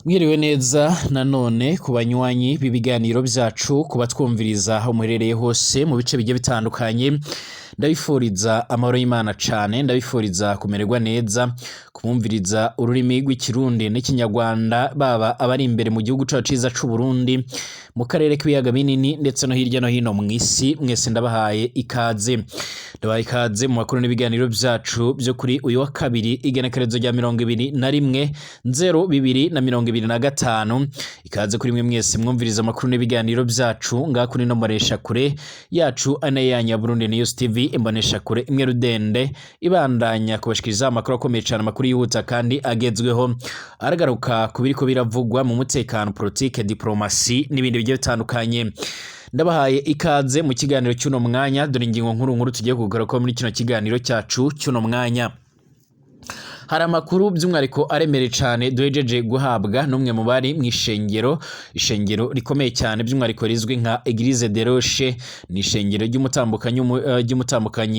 Mwiriwe neza nanone ku banywanyi b'ibiganiro vyacu, ku batwumviriza aho muherereye hose mu bice bigiye bitandukanye. Ndabifuriza amahoro y'Imana cane, ndabifuriza kumererwa neza, kubumviriza ururimi rw'Ikirundi n'Ikinyarwanda, baba abari imbere mu gihugu cacu ciza c'Uburundi, mu karere k'ibiyaga binini, ndetse no hirya no hino mw'isi. Mwese ndabahaye ikaze. Ndabahaye ikaze mu makuru n'ibiganiro vyacu vyo kuri uyu wa kabiri, igenekerezo rya 21/0/2025. Ikaze kuri mwe mwese mwumviriza amakuru n'ibiganiro vyacu ngaha kuri ino mboneshakure yacu ane yanyu ya Burundi News TV, imboneshakure imwe rudende ibandanya kubashikiriza amakuru akomeye cane, amakuru yihuta kandi agezweho, aragaruka ku biriko biravugwa mu mutekano, politike, diplomasi n'ibindi bigiye bitandukanye. Ndabahaye ikaze mu kiganiro cy'uno mwanya. Dore ingingo nkuru nkuru tugiye kugarukaho muri kino kiganiro cyacu cy'uno mwanya. Hari amakuru by'umwihariko aremereye cane duhejeje guhabwa n'umwe mu bari mw'ishengero, ishengero rikomeye cyane by'umwihariko rizwi nka Eglise de Roche. Ni ishengero ry'umutambukanyi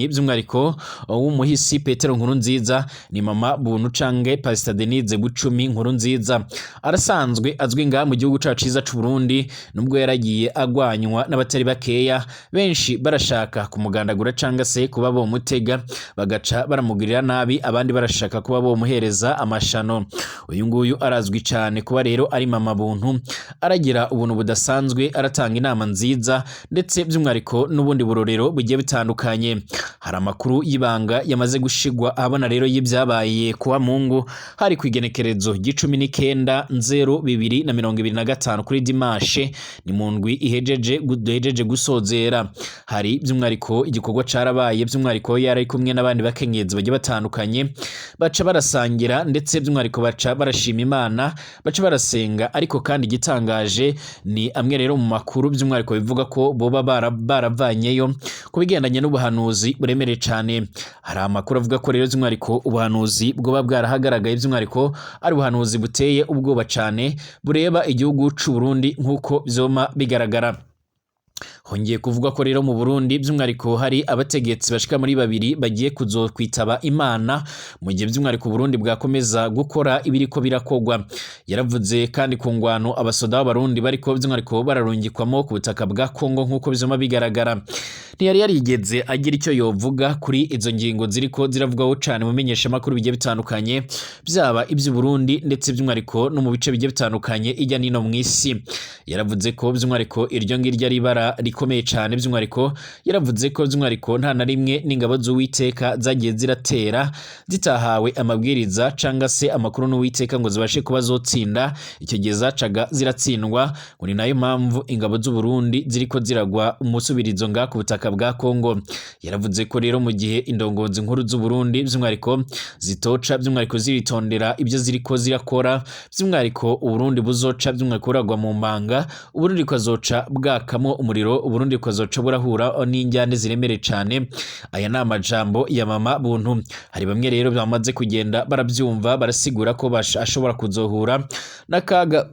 by'umwihariko w'umuhisi Petero Nkurunziza. Ni Mama Buntu cange Pastor Denise Bucumi Nkurunziza. Arasanzwe azwi ngaha mu gihugu cacu ciza c'u Burundi, nubwo yaragiye agwanywa n'abatari bakeya. Benshi barashaka kumugandagura canga se kuba bomutega bagaca baramugirira nabi, abandi barashaka kuba bomuhereza amashano. Uyu nguyu arazwi cyane kuba rero ari Mama Buntu. Aragira ubuntu budasanzwe, aratanga inama nziza, ndetse by'umwihariko n'ubundi burorero bugiye butandukanye. Hari amakuru y'ibanga yamaze gushigwa ahabona rero y'ibyabaye kuwa Mungu, hari ku igenekerezo ry'19/0/2025, kuri dimanche, ni mu ndwi ihejeje duhejeje gusozera. Hari by'umwihariko igikorwa carabaye, by'umwihariko yari ari kumwe n'abandi bakenyezi bagiye batandukanye, baca barasangira, ndetse by'umwihariko baca barashima Imana, baca barasenga. Ariko kandi igitangaje ni amwe rero mu makuru by'umwihariko bivuga ko boba baravanyeyo ku bigendanye n'ubuhanuzi buremereye cane. Hari amakuru avuga ko rero by'umwihariko ubuhanuzi bwoba bwarahagaragaye, by'umwihariko ari ubuhanuzi buteye ubwoba cane bureba igihugu c'u Burundi nk'uko vyoma bigaragara. Hongeye kuvuga ko rero mu Burundi by'umwihariko hari abategetsi bashika muri babiri bagiye kuzokwitaba Imana mu gihe by'umwihariko Burundi bwakomeza gukora ibiriko birakogwa. Yaravuze kandi ku ngwano abasoda b'Abarundi bariko by'umwihariko bararungikwamo ku butaka bwa Kongo nk'uko bizoma bigaragara. Ntiyari yarigeze agira icyo yovuga kuri izo ngingo ziriko ziravugwaho cane mu menyeshamakuru bigiye bitandukanye, byaba iby'u Burundi ndetse by'umwihariko no mu bice bigiye bitandukanye ijya nino mw'isi. Yaravuze ko by'umwihariko iryo ngiryo ari ibara rikomeye cane. By'umwihariko yaravuze ko by'umwihariko nta na rimwe n'ingabo z'Uwiteka zagiye ziratera zitahawe amabwiriza canga se amakuru n'Uwiteka ngo zibashe kuba zotsinda. Icyo gihe zacaga ziratsindwa. Ngo ni nayo mpamvu ingabo z'u Burundi ziriko ziragwa umusubirizo nga ku butaka bwa Kongo. Yaravuze ko rero mu gihe indongozi nkuru z'u Burundi by'umwihariko zitoca by'umwihariko ziritondera ibyo ziriko zirakora, by'umwihariko Uburundi buzoca by'umwihariko buragwa mu manga, Uburundi bukazoca bwakamo umuriro, Uburundi bukazoca burahura n'injyane ziremereye cane. Aya ni amajambo ya Mama Buntu. Hari bamwe rero bamaze kugenda barabyumva, barasigura ko ashobora kuzohura n'akaga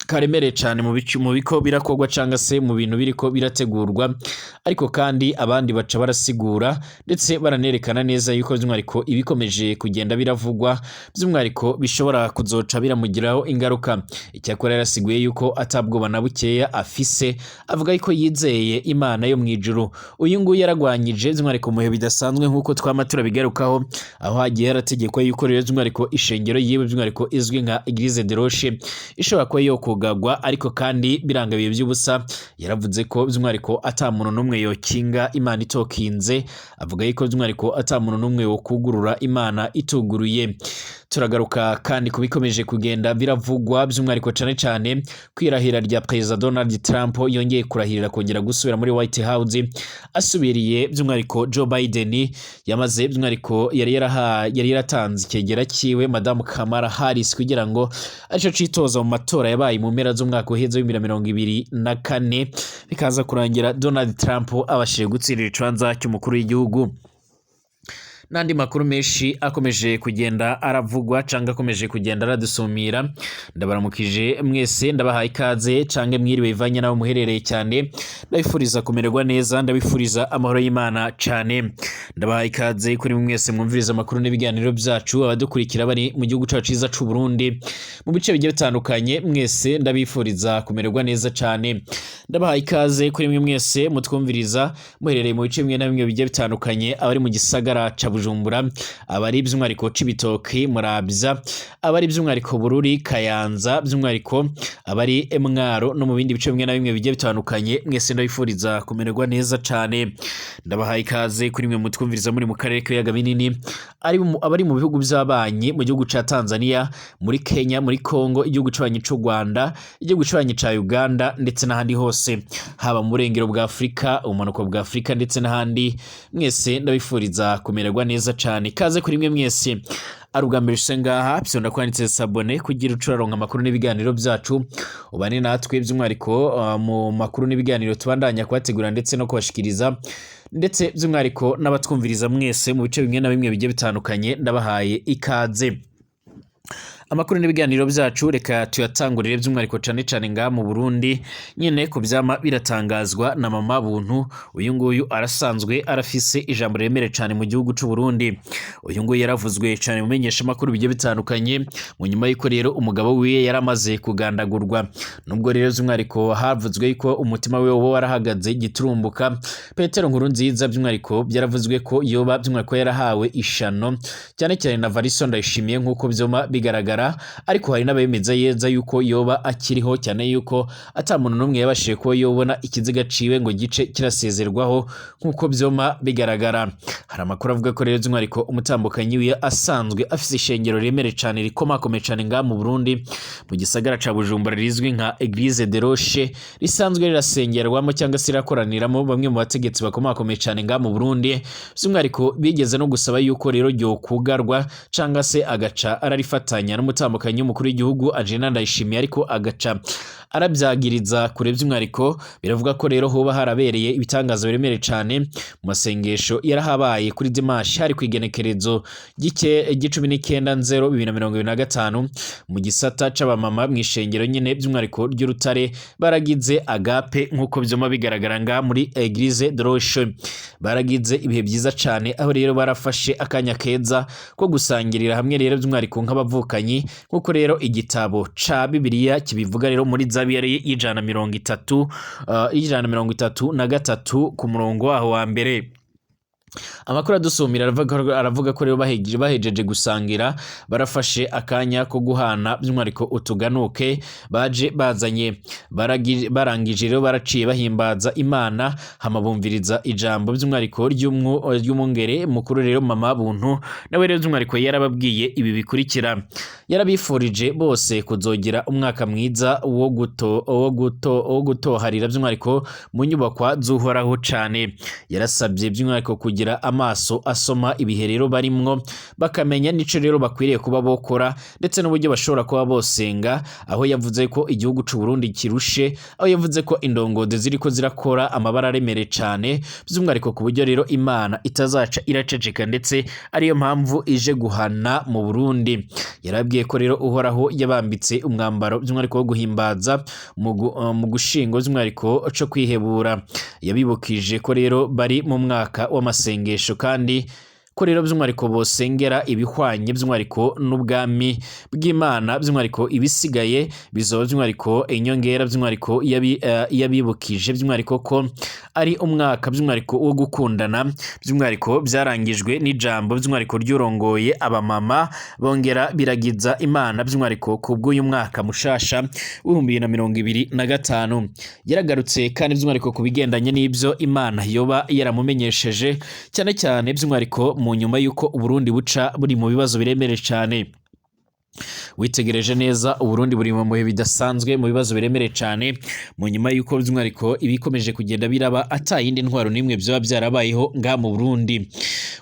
karemereye cane mu biko birakorwa canga se mu bintu biriko birategurwa. Ariko kandi abandi baca barasigura ndetse baranerekana neza yuko by'umwihariko ibikomeje kugenda biravugwa by'umwihariko bishobora kuzoca biramugiraho ingaruka. Icyakora yarasiguye yuko atabwoba na bukeya afise, avuga yuko yizeye Imana yo mw'ijuru. Uyu nguyu yaragwanyije by'umwihariko mu bihe bidasanzwe nk'uko twama turabigarukaho, aho hagiye harategekwa yuko rero by'umwihariko ishengero yiwe by'umwihariko izwi nka Eglise de Roche ishobora kuba yokugagwa, ariko kandi biranga bihe by'ubusa. Yaravuze ko by'umwihariko ata muntu n'umwe yokinga Imana itokinze, avuga yuko by'umwihariko ata muntu n'umwe wokugurura Imana ituguruye. Turagaruka kandi ku bikomeje kugenda biravugwa by'umwihariko cane cane kwirahira rya Perezida Donald Trump, yongeye kurahirira kongera gusubira muri White House asubiriye by'umwihariko Joe Biden. Yamaze by'umwihariko yari yaratanze ikegera ciwe Madamu Kamala Harris kugira ngo arico citoza mu matora yabaye mu mpera z'umwaka uheze w'ibihumbi bibiri na 24, bikaza kurangira Donald Trump abashije gutsindira ikibanza cy'umukuru w'igihugu. N'andi makuru menshi akomeje kugenda aravugwa canke akomeje kugenda aradusumira. Ndabaramukije mwese, ndabahaye ikaze canke mwiriwe bivanye naho muherereye cyane. Ndabifuriza kumererwa neza, ndabifuriza amahoro y'Imana cane. Ndabahaye ikaze kuri mwese mwumviriza amakuru n'ibiganiro byacu, abadukurikira bari mu gihugu cacu ciza c'u Burundi mu bice bigiye bitandukanye, mwese ndabifuriza kumererwa neza cane. Ndabahaye ikaze kuri mwe mwese mutwumviriza muherereye mu bice bimwe na bimwe bigiye bitandukanye, abari mu gisagara ca Bujumbura, abari by'umwihariko Cibitoki, Muramvya, abari by'umwihariko Bururi, Kayanza, by'umwihariko abari Mwaro no mu bindi bice bimwe na bimwe bigiye bitandukanye, mwese ndabifuriza kumererwa neza cane. Ndabahaye ikaze kuri mwe mutwumviriza muri mu karere k'ibiyaga binini, abari mu bihugu by'abanyi, mu gihugu ca Tanzania, muri Kenya, muri Congo, igihugu c'abanyi c'u Rwanda, igihugu c'abanyi ca Uganda ndetse n'ahandi hose, haba mu burengero bwa Afurika, ubumanuko bwa Afurika ndetse n'ahandi, mwese ndabifuriza kumererwa neza cane. Ikaze kuri mwe mwese ari ubwa mbere ushitse ngaha, fyonda kwanditse s'abonner kugira uce uraronka amakuru n'ibiganiro byacu, ubane natwe by'umwihariko mu makuru n'ibiganiro tubandanya kubategura ndetse no kubashikiriza, ndetse by'umwihariko n'abatwumviriza mwese mu bice bimwe na bimwe bigiye bitandukanye, ndabahaye ikaze. Amakuru n'ibiganiro byacu reka tuyatangurire by'umwihariko cane cane ngaha mu Burundi nyene, ku vyama biratangazwa na Mama Buntu. Uyu nguyu arasanzwe arafise ijambo riremere cane mu gihugu c'u Burundi. Uyu nguyu yaravuzwe cane mu menyeshamakuru bigiye bitandukanye mu nyuma y'uko rero umugabo wiwe yaramaze kugandagurwa. Nubwo rero by'umwihariko havuzwe yuko umutima wiwe woba warahagaze giturumbuka, Petero Nkurunziza by'umwihariko byaravuzwe ko yoba by'umwihariko yarahawe ishano cyane cyane na Variso Ndayishimiye nk'uko vyoma bigaragara, ariko hari n'abemeza yeza yuko yoba akiriho, cyane yuko ata muntu n'umwe yabashije kuba yobona ikiziga ciwe ngo gice kirasezerwaho nk'uko vyoma bigaragara. Hari amakuru avuga ko rero by'umwihariko umutambukanyi wiwe asanzwe afise ishengero riremere cane, rikomakomeye cane ngaha mu Burundi mu gisagara ca Bujumbura, rizwi nka Eglise de Roche, risanzwe rirasengerwamo cyangwa se rirakoraniramo bamwe mu bategetsi bakomakomeye cane ngaha mu Burundi. By'umwihariko bigeze no gusaba yuko rero ryokugarwa cyangwa se agaca ararifatanya n'umutambukanyi w'umukuru w'igihugu Angelina Ndayishimiye, ariko agaca arabyagiriza kure. By'umwihariko biravuga ko rero hoba harabereye ibitangazo biremereye cane mu masengesho yarahabaye kuri dimanche, hari kw'igenekerezo ry'icumi n'ikenda 0 2025, mu gisata c'abamama mw'ishengero nyene by'umwihariko ry'Urutare, baragize agape nk'uko vyoma bigaragara ngaha muri Eglise de Roche. Baragize ibihe byiza cane, aho rero barafashe akanya keza ko gusangirira hamwe rero by'umwihariko nk'abavukanyi, nk'uko rero igitabo ca Bibiliya kibivuga rero muri Zaburi y'130, y'133 ku murongo waho wa mbere. Amakuru adusumira aravuga ko rero bahejeje gusangira, barafashe akanya ko guhana by'umwihariko utuganuke baje bazanye. Barangije rero baraciye bahimbaza Imana, hama bumviriza ijambo by'umwihariko ry'umwungere mukuru rero Mama Buntu. Nawe rero by'umwihariko yarababwiye ibi bikurikira: yarabifurije bose kuzogira umwaka mwiza wo gutoharira by'umwihariko mu nyubakwa z'Uhoraho cane. Yarasabye by'umwihariko kugira amaso asoma ibihe rero barimwo, bakamenya n'ico rero bakwiriye kuba bokora ndetse n'uburyo bashobora kuba bosenga, aho yavuze ko igihugu c'u Burundi kirushe, aho yavuze ko indongozi ziriko zirakora amabara aremereye cane by'umwihariko, ku buryo rero Imana itazaca iraceceka, ndetse ariyo mpamvu ije guhana mu Burundi. Yarabwiye ko rero Uhoraho yabambitse umwambaro by'umwihariko wo guhimbaza mu gushingo by'umwihariko co kwihebura. Yabibukije ko rero bari mu mwaka w'amasengesho, kandi ko rero by'umwihariko bosengera ibihwanye by'umwihariko n'ubwami bw'Imana, by'umwihariko ibisigaye bizoba by'umwihariko inyongera. By'umwihariko yabibukije by'umwihariko ko ari umwaka by'umwihariko wo gukundana. By'umwihariko byarangijwe n'ijambo by'umwihariko ry'urongoye abamama, bongera biragiza Imana by'umwihariko ku bw'uyu mwaka mushasha w'2025. Yaragarutse kandi by'umwihariko ku bigendanye n'ibyo Imana yoba yaramumenyesheje, cyane cyane by'umwihariko mu nyuma y'uko Uburundi buca buri mu bibazo biremereye cane. Witegereje neza, Uburundi buri mu bihe bidasanzwe, mu bibazo biremereye cane, mu nyuma y'uko by'umwihariko ibikomeje kugenda biraba ata yindi ntwaro n'imwe vyoba vyarabayeho ngaha mu Burundi,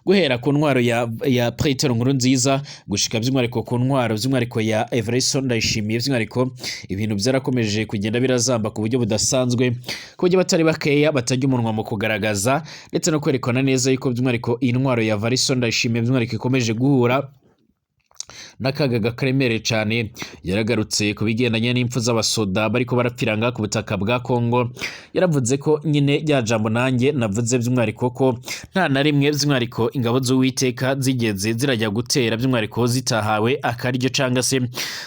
guhera ku ntwaro ya Petero Nkurunziza gushika by'umwihariko ku ntwaro by'umwihariko ya Evariste Ndayishimiye. By'umwihariko ibintu byarakomeje kugenda birazamba ku buryo budasanzwe, ku buryo batari bakeya batarya umunwa mu kugaragaza ndetse no kwerekana neza yuko by'umwihariko iyi ntwaro ya Evariste Ndayishimiye by'umwihariko ikomeje guhura n'akaga garemereye cyane. Yaragarutse ku bigendanye n'impfu z'abasoda bariko barapfira ngaha ku butaka bwa Kongo. Yaravuze ko nyine rya jambo nanjye navuze, by'umwihariko ko nta na rimwe by'umwihariko ingabo z'Uwiteka zigeze zirajya gutera by'umwihariko zitahawe akaryo canga se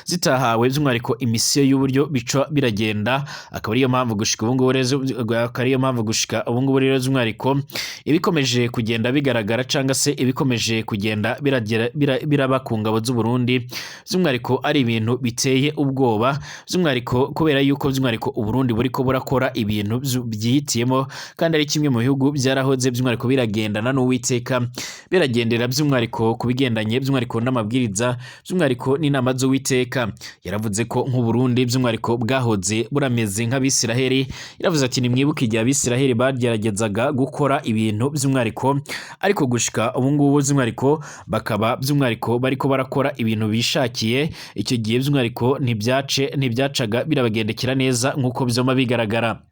zitahawe by'umwihariko imisiyo y'uburyo bica biragenda. Akaba ariyo mpamvu gushika ubu ngubu rero by'umwihariko ibikomeje kugenda bigaragara canga se ibikomeje kugenda biragera biraba ku ngabo z'u Burundi by'umwihariko ari ibintu biteye ubwoba, by'umwihariko kubera yuko by'umwihariko Uburundi buriko burakora ibintu byihitiyemo, kandi ari kimwe mu bihugu byarahoze by'umwihariko biragendana n'Uwiteka, biragendera by'umwihariko ku bigendanye by'umwihariko n'amabwiriza, by'umwihariko n'inama z'Uwiteka. Yaravuze ko nk'Uburundi by'umwihariko bwahoze burameze nk'Abisiraheli. Yaravuze ati: "Nimwibuke igihe Abisiraheli bageragezaga gukora ibintu by'umwihariko, ariko gushika ubu ngubu by'umwihariko bakaba by'umwihariko bariko barakora ibintu bishakiye. Icyo gihe by'umwihariko ntibyacaga birabagendekera neza nk'uko vyoma bigaragara."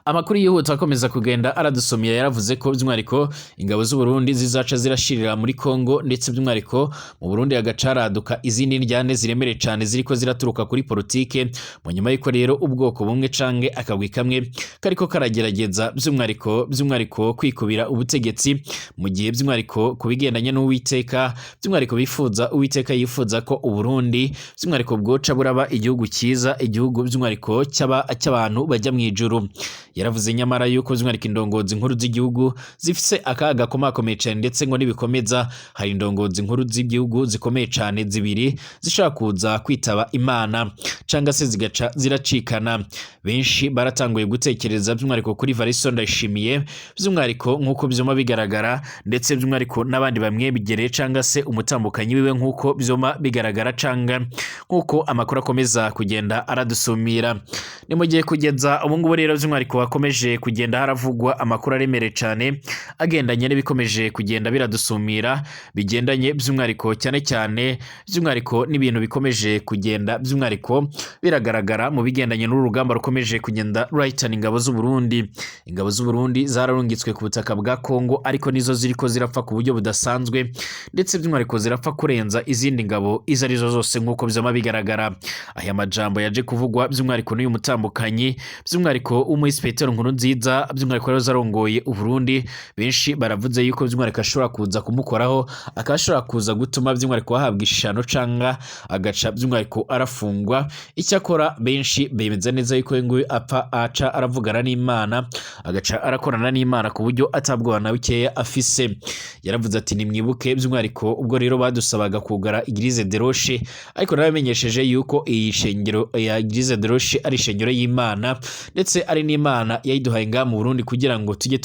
Amakuru yihuta akomeza kugenda aradusomera, yaravuze ko by'umwihariko ingabo z'u Burundi zizaca zirashirira muri Kongo, ndetse by'umwihariko mu Burundi hagaca haraduka izindi ndyane ziremereye cane ziriko ziraturuka kuri politike, mu nyuma y'uko rero ubwoko bumwe canke akagwi kamwe kariko karagerageza by'umwihariko kwikubira ubutegetsi, mu gihe by'umwihariko ku bigendanye n'Uwiteka by'umwihariko bifuza, Uwiteka yifuza ko Uburundi by'umwihariko bwoca buraba igihugu cyiza, igihugu by'umwihariko cy'abantu bajya mu ijuru. Yaravuze nyamara yuko by'umwihariko indongozi nkuru z'igihugu zifise akaga gakomakomeye cyane, ndetse ngo nibikomeza hari indongozi nkuru z'igihugu zikomeye cyane zibiri zishobora kuza kwitaba Imana canga se zigaca ziracikana. Benshi baratanguye gutekereza by'umwihariko kuri Evariste Ndayishimiye, by'umwihariko nk'uko vyoma bigaragara, ndetse by'umwihariko n'abandi bamwegereye canga se umutambukanyi wiwe, nk'uko vyoma bigaragara canga nk'uko amakuru akomeza kugenda aradusumira. Ni mu gihe kugeza ubu ngubu rero by'umwihariko hakomeje kugenda haravugwa amakuru aremereye cyane agendanye n'ibikomeje kugenda biradusumira, bigendanye by'umwihariko cyane cyane by'umwihariko n'ibintu bikomeje kugenda by'umwihariko biragaragara mu bigendanye n'uru rugamba rukomeje kugenda rurahitana ingabo z'u Burundi. Ingabo z'u Burundi zararungitswe ku butaka bwa Kongo, ariko nizo ziriko zirapfa ku buryo budasanzwe, ndetse by'umwihariko zirapfa kurenza izindi ngabo izo arizo zose nk'uko vyama bigaragara. Aya majambo yaje kuvugwa by'umwihariko n'uyu mutambukanyi by'umwihariko w'umuhisi Petero Nkurunziza, by'umwihariko rero arongoye Uburundi. Benshi baravuze yuko by'umwihariko ashobora kuza kumukoraho, akaba ashobora kuza gutuma by'umwihariko ahabwa ishano canga agaca by'umwihariko arafungwa. Icyakora benshi bemeza neza yuko uyu nguyu apfa aca aravugana n'Imana, agaca arakorana n'Imana ku buryo atabwoba na bukeya afise. Yaravuze ati: "Nimwibuke by'umwihariko ubwo rero badusabaga kugara Église de Roche, ariko naramenyesheje yuko iyi shengero ya Église de Roche ari ishengero y'Imana, ndetse ari n'Imana yayiduhaye ngaha mu Burundi kugira ngo tujye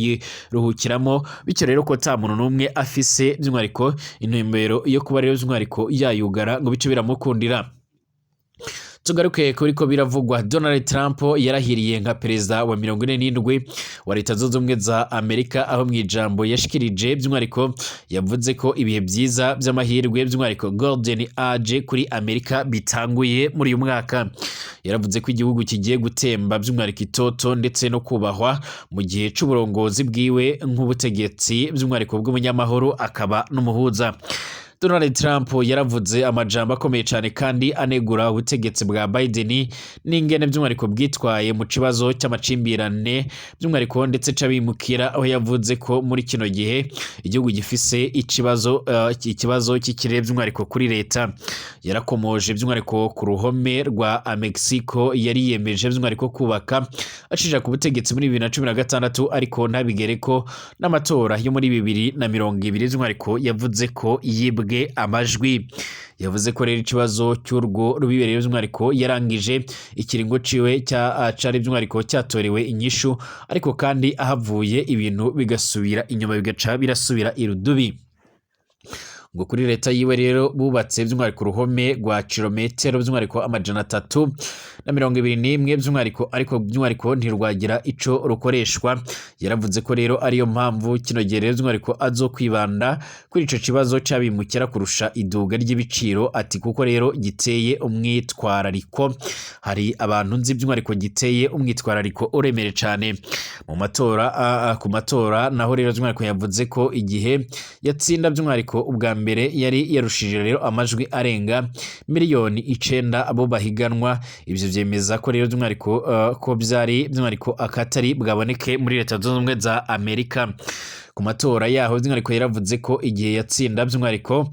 turayiruhukiramo, bityo rero ko ata muntu n'umwe afise by'umwihariko intumbero yo kuba rero by'umwihariko yayugara ngo bice biramukundira." Tugaruke kuri ko biravugwa, Donald Trump yarahiriye nka perezida wa 47 wa Leta Zunze Ubumwe za Amerika, aho mu ijambo yashikirije by'umwihariko yavuze ko ibihe byiza by'amahirwe, by'umwihariko golden age kuri Amerika, bitanguye muri uyu mwaka. Yaravuze ko igihugu kigiye gutemba by'umwihariko itoto ndetse no kubahwa mu gihe c'uburongozi bwiwe nk'ubutegetsi by'umwihariko bw'umunyamahoro akaba n'umuhuza. Donald Trump yaravuze amajambo akomeye cyane kandi anegura ubutegetsi bwa Biden n'ingene by'umwihariko bwitwaye mu kibazo cy'amacimbirane by'umwihariko ndetse c'abimukira, aho yavuze ko muri kino gihe igihugu gifise ikibazo cy'ikirere by'umwihariko kuri leta. Yarakomoje by'umwihariko ku ruhome rwa Mexico yari yemeje by'umwihariko kubaka acija ku butegetsi muri 2016, ariko ntabigereko, n'amatora yo muri 2020 by'umwihariko yavuze ko yibwe amajwi. Yavuze ko rero ikibazo cy'urwo rubibe rero by'umwihariko yarangije ikiringo ciwe cya cari by'umwihariko cyatorewe inyishu, ariko kandi ahavuye ibintu bigasubira inyuma, bigaca birasubira irudubi. Ngo kuri leta yiwe rero bubatse by'umwihariko uruhome rwa kilometero by'umwihariko 321 by'umwihariko, ariko by'umwihariko ntirwagira ico rukoreshwa. Yaravuze ko rero ariyo mpamvu kino gihe rero by'umwihariko azokwibanda kuri ico kibazo c'abimukira kurusha iduga ry'ibiciro, ati kuko rero giteye umwitwarariko, hari abantu nzi by'umwihariko giteye umwitwarariko uremere cane. Mu matora, ku matora naho rero by'umwihariko yavuze ko igihe yatsinda by'umwihariko ubwa mbere yari yarushije rero amajwi arenga 9 miliyoni abo bahiganwa. Ivyo vyemeza ko rero by'umwihariko ko vyari by'umwihariko akatari bwaboneke muri Leta Zunze Ubumwe za Amerika. Ku matora yaho by'umwihariko yaravuze ko igihe yatsinda by'umwihariko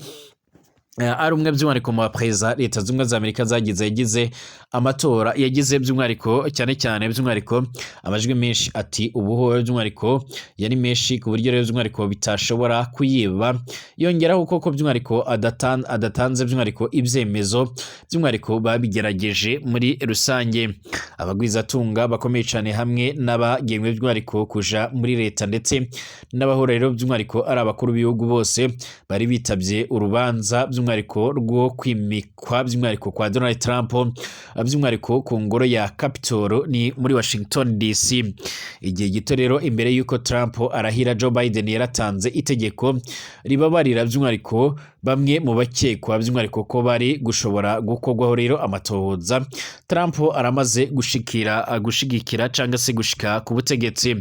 ari umwe by'umwihariko mu baperezida Leta Zunze Ubumwe za Amerika zagize yagize amatora yagize by'umwihariko cyane cyane by'umwihariko amajwi menshi, ati ubu ho by'umwihariko yari menshi ku buryo rero by'umwihariko bitashobora kuyiba. Yongeraho ko by'umwihariko adatanze by'umwihariko ibyemezo by'umwihariko babigerageje muri rusange. Abagwizatunga bakomeye cyane hamwe n'abagenwe by'umwihariko kuja muri leta ndetse n'abahora rero by'umwihariko ari abakuru b'ibihugu bose bari bitabye urubanza by'umwihariko rwo kwimikwa by'umwihariko kwa Donald Trump by'umwihariko ku ngoro ya Capitol ni muri Washington DC. Igihe gito rero imbere y'uko Trump arahira, Joe Biden yaratanze itegeko ribabarira by'umwihariko bamwe mu bakekwa by'umwihariko ko bari gushobora gukorwaho rero amatohoza Trump aramaze gushigikira cyangwa se gushika ku butegetsi.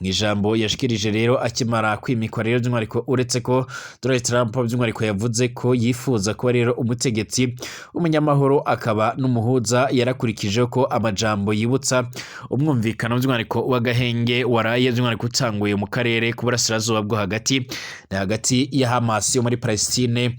Mu ijambo yashikirije rero akimara kwimikwa rero by'umwihariko, uretse ko Donald Trump by'umwihariko yavuze ko yifuza kuba rero umutegetsi w'umunyamahoro akaba n'umuhuza, yarakurikije ko amajambo yibutsa umwumvikano by'umwihariko w'agahenge waraye by'umwihariko utanguye mu karere k'uburasirazuba bwo hagati, ni hagati ya Hamas yo muri Palestine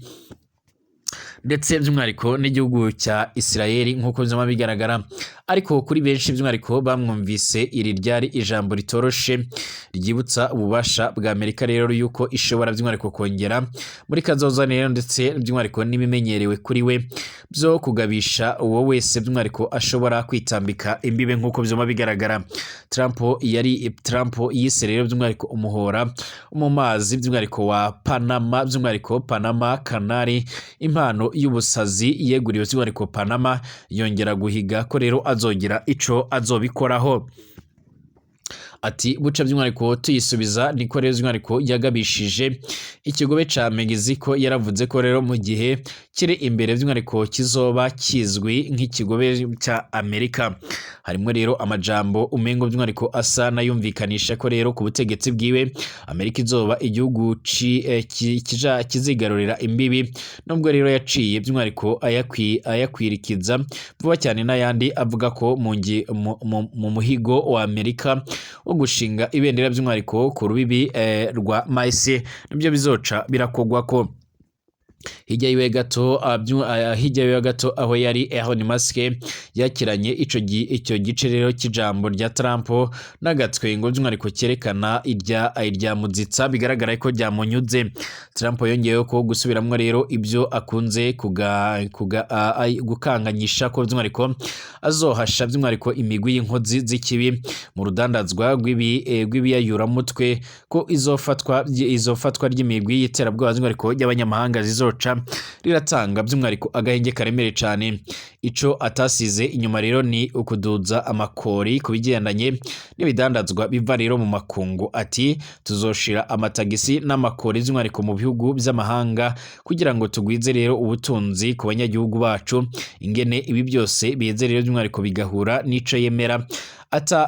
ndetse by'umwihariko n'igihugu cya Israel nk'uko bizama bigaragara. Ariko kuri benshi by'umwihariko bamwumvise, iri ryari ijambo ritoroshe ryibutsa ububasha bwa Amerika rero yuko ishobora by'umwihariko kongera muri kazoza rero, ndetse by'umwihariko n'ibimenyerewe kuri we byo kugabisha uwo wese by'umwihariko ashobora kwitambika imbibe nk'uko bizama bigaragara. Trump yise rero by'umwihariko umuhora mu mazi by'umwihariko wa Panama, by'umwihariko Panama Canal, impano y'ubusazi yeguriwe by'umwihariko Panama, yongera guhiga ko rero azogira ico azobikoraho. Ati buca by'umwihariko tuyisubiza, niko rero by'umwihariko yagabishije ikigobe ca Mexico. Yaravuze ko rero mu gihe kiri imbere by'umwihariko kizoba kizwi nk'ikigobe cya Amerika. Harimo rero amajambo umengo by'umwihariko asa n'ayumvikanisha ko rero ku butegetsi bwiwe Amerika izoba igihugu kizigarurira imbibi, nubwo rero yaciye by'umwihariko ayakwirikiza vuba cyane n'ayandi avuga ko mu muhigo wa Amerika wo gushinga ibendera by'umwihariko ku rubibi rwa Maise nibyo bizoca birakogwa ko. Hirya yiwe gato aho yari Elon Musk yakiranye icyo gice rero cy'ijambo rya Trump n'agatwengo by'umwihariko cyerekana irya muzitsa, bigaragara ko ryamunyuze. Trump yongeyeho ko gusubiramwo rero ibyo akunze gukanganyisha ko by'umwihariko azohasha by'umwihariko imigwi y'inkozi z'ikibi mu rudandazwa rw'ibiyayuramutwe, ko izofatwa ry'imigwi y'iterabwoba by'umwihariko y'abanyamahanga zizoca riratanga by'umwihariko agahenge karemere cyane. Ico atasize inyuma rero ni ukuduza amakori ku bigendanye n'ibidandazwa biva rero mu makungu. Ati tuzoshira amatagisi n'amakori by'umwihariko mu bihugu by'amahanga kugira ngo tugwize rero ubutunzi ku banyagihugu bacu. Ingene ibi byose bize rero by'umwihariko bigahura n'ico yemera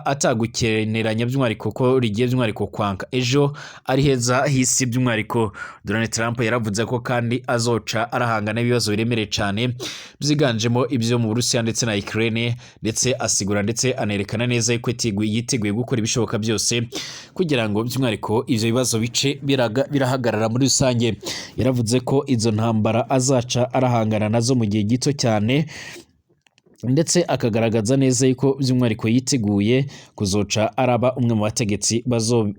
atagukeneranya by'umwihariko ko rigiye by'umwihariko kwanka ejo ari heza hisi by'umwihariko. Donald Trump yaravuze ko kandi azoca arahangana n'ibibazo biremereye cyane byiganjemo ibyo mu Burusiya ndetse na Ukraine, ndetse asigura ndetse anerekana neza yuko yiteguye gukora ibishoboka byose kugira ngo by'umwihariko ivyo bibazo bice birahagarara muri rusange. Yaravuze ko izo ntambara azaca arahangana nazo mu gihe gito cyane, ndetse akagaragaza neza yuko by'umwihariko yiteguye kuzoca araba umwe mu bategetsi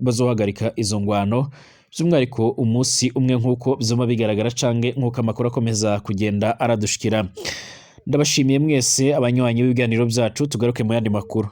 bazohagarika izo ngwano by'umwihariko umunsi umwe, nk'uko byuma bigaragara canke nk'uko amakuru akomeza kugenda aradushikira. Ndabashimiye mwese abanywanyi b'ibiganiro byacu, tugaruke mu yandi makuru.